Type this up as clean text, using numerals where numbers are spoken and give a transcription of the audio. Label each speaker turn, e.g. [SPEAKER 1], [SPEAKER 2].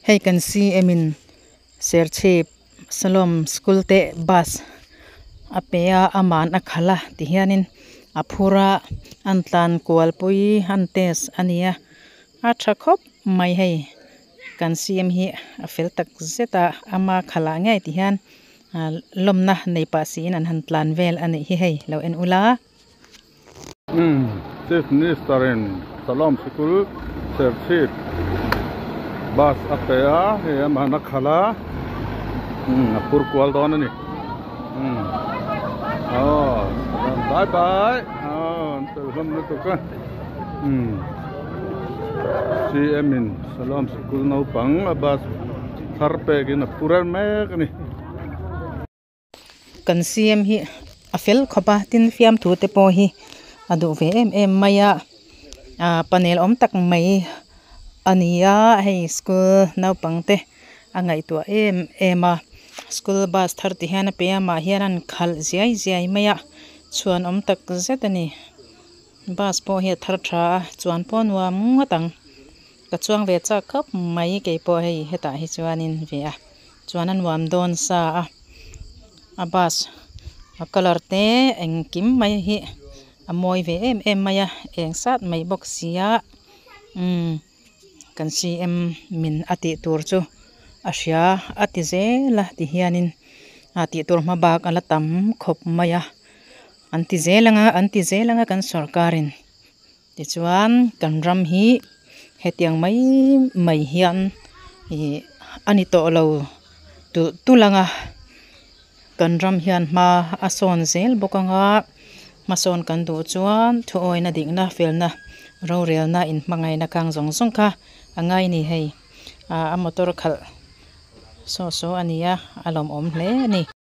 [SPEAKER 1] Hei kan CM in Serchhip Salom school te bus a pe a aman a khalh a ti hianin a phur a an tlan kual pui an test a ni a a tha khawp mai hei kan CM hi a fel tak zet a ama khalh ah ngei ti hian ah lawmna nei pah siin an han tlan vel a nih hi hei lo en ula.
[SPEAKER 2] Chief Minister in Salom sikul Serchhip bus a pe a hei amah a khalh a a phur kual dawn a ni aw bye bye aw an fel hlawm lutuk a CM in Salom sikul naupang a bus thar pekin a phur mek a ni.
[SPEAKER 1] Kan CM hi a fel khawp a tin fiamthu te pawh hi a duh ve em em mai a ah panel awm tak mai a ni a hei school naupang te a ngaihtuah em em a school bus thar ti hian a pe a amah hian an khalh ziai ziai mai a chhuan awm tak zet a ni bus pawh hi a thar tha a chuan pawh a nuam ngawt ang ka chuang ve chak khawp mai keipawh hei hetah hi chuanin ve a chuan a nuam dawn sa a a bus a colour te engkim mai hi a mawi ve em em mai a eng sat mai bawk si a umm kan CM min a tih tur chu a hria a ti zel a ti hianin a tih tur hma bak a la tam khawp mai a an ti zel anga an ti zel anga kan sawrkarin tichuan kan ram hi hetiang mai mai hian ih a ni tawh lo tulh tulh anga kan ram hian hma a sawn zel bawk anga hmasawn kan duh chuan thu awina dikna felna rorelna inhmangaihna kang zawng zawng kha a ngai a ni hei ah a motor khalh saw saw a ni a a lawmawm hle a ni.